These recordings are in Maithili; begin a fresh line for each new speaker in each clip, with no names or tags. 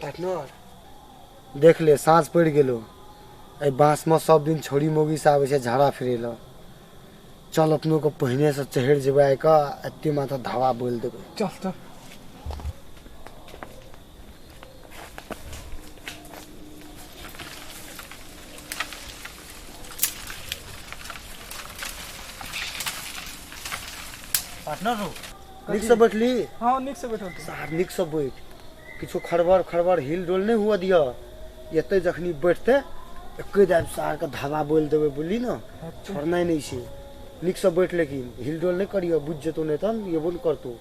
पार्टनर देख ले साँझ पड़ि गेलो। एहि बाँसमे सब दिन छौड़ी मौगी सब आबै छै झाड़ा फिरै लए। चल अपनो के पहिने से चढ़ि जेबै आइ कऽ, एते माथा धावा बोलि देबै।
चल चल।
पार्टनर हो, नीक से बैठली?
हाँ, नीक से बैठल छी।
साहब नीक से बैठ, किछु खड़बड़ खड़बड़ हिल डोल नहि हुअ दिअ। एतै जखनी बैठते एके दाबि सारके धावा बोलि देबै, बुझली ने? छोड़नाइ नहि छै। नीकसँ बैठ, लेकिन हिल डोल नहि करिअ, बुझि जेतौ, नहि तहन एबो नहि करतौ।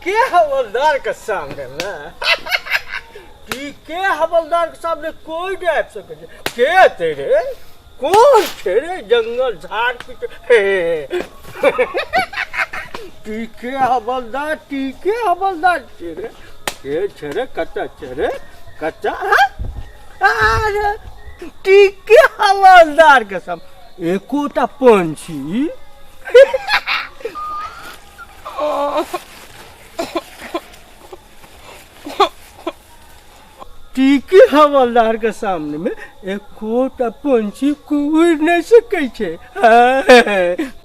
के हवलदार के सामने में, के हवलदार के सामने कोई नहीं आबि सकै छै। के तेरे कोन छै रे जंगल झाड़ पीट? हे टीके हवलदार, टीके हवलदार छै रे, के छै रे, कतऽ छै रे, कतऽ? हाँ? अरे टीके हवलदार के सब एकोटा पंछी टीके हवलदार के सामने में एकोटा पंछी उड़ि नहि सकै छै।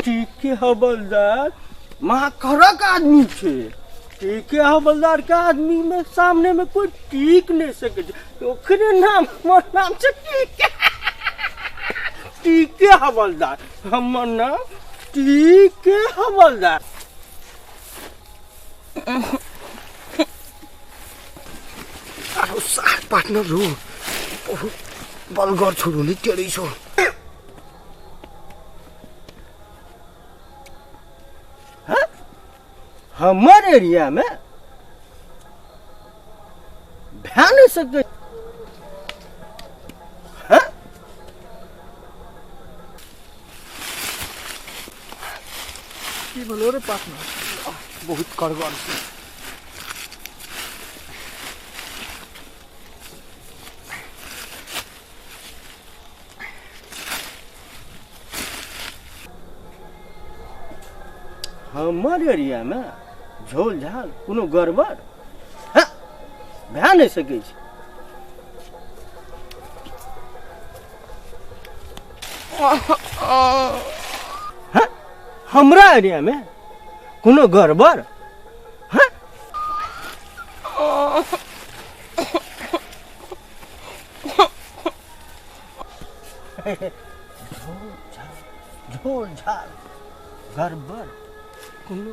टीके हवलदार महाकरक आदमी छै। टीके हवलदार के आदमी में सामने में कोई टीक नहि सकै छै। ओकरे नाम, हमर नाम छै टीके, टीके हवलदार हमर नाम, टीके हवलदार।
अरे सार पार्टनर हो, बहुत बलगर छोडु नि, टेढै छौ।
हमर एरिया में भए नहि सकै। हाँ?
की भेलो रे पार्टनर?
बहुत कड़गर छै।
हमर एरियामे झोल झाल कोनो गड़बड़ हँ भए नहि सकै छै। हँ, हमरा एरियामे कोनो गड़बड़ हँ? झोल झाल गड़बड़ कोनो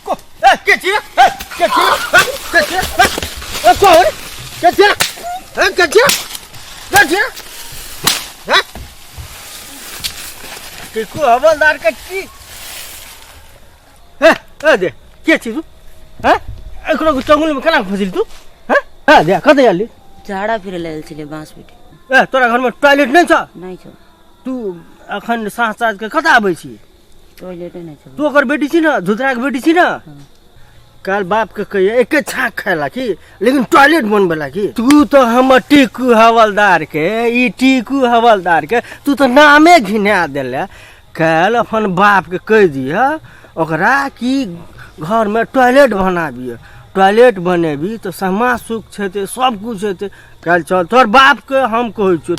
को ए के छी रे? ए, के छी रे? ए, के छी रे? ए, को रे? के छी रे? ए, के छी रे? के छी रे? ए? टिकू हवलदार के की ए ए दे के छी तू? हैं, एकरो चंगुल में केना फसिल तू? हैं, ए दे कतऽ आयल?
झाड़ा फिरे लए आयल छलियै बाँस पीटे।
ए, तोरा घरमे टॉयलेट नहि छौ?
नहि छौ।
तू अखन साँझ साँझ के कतऽ आबै छी?
टॉयलेटे नहि छौ।
तू ओकर बेटी छी ने, धुतराके बेटी छी ने? काल्हि बापके कहिए एके छाक खायला की, लेकिन टॉयलेट बनबेला की। तू तऽ हमर टीकू हवलदार के, ई टीकू हवलदार के तू तऽ नामे घिना देले। काल्हि अपन बापके कहि दिह ओकरा कि घरमे टॉयलेट बनाबिह। टॉयलेट बनेबी तऽ समाज सुख हेतै, सब कुछ हेतै। काल्हि चल, तोहर बापके हम कहै छियौ।